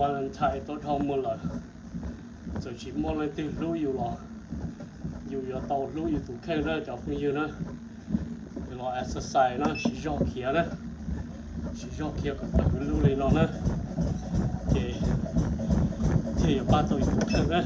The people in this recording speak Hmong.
Valentine tuaj dhau mus lawm, txawm tsis muaj leej twg hlub yus los yus yuav tau hlub yus tus kheej na cov phooj ywg na. Los exercise na, siv zog khiav na, siv zog khiav kom tau tus hlub li no na, ces thiaj yuav pab tau yus tus kheej na.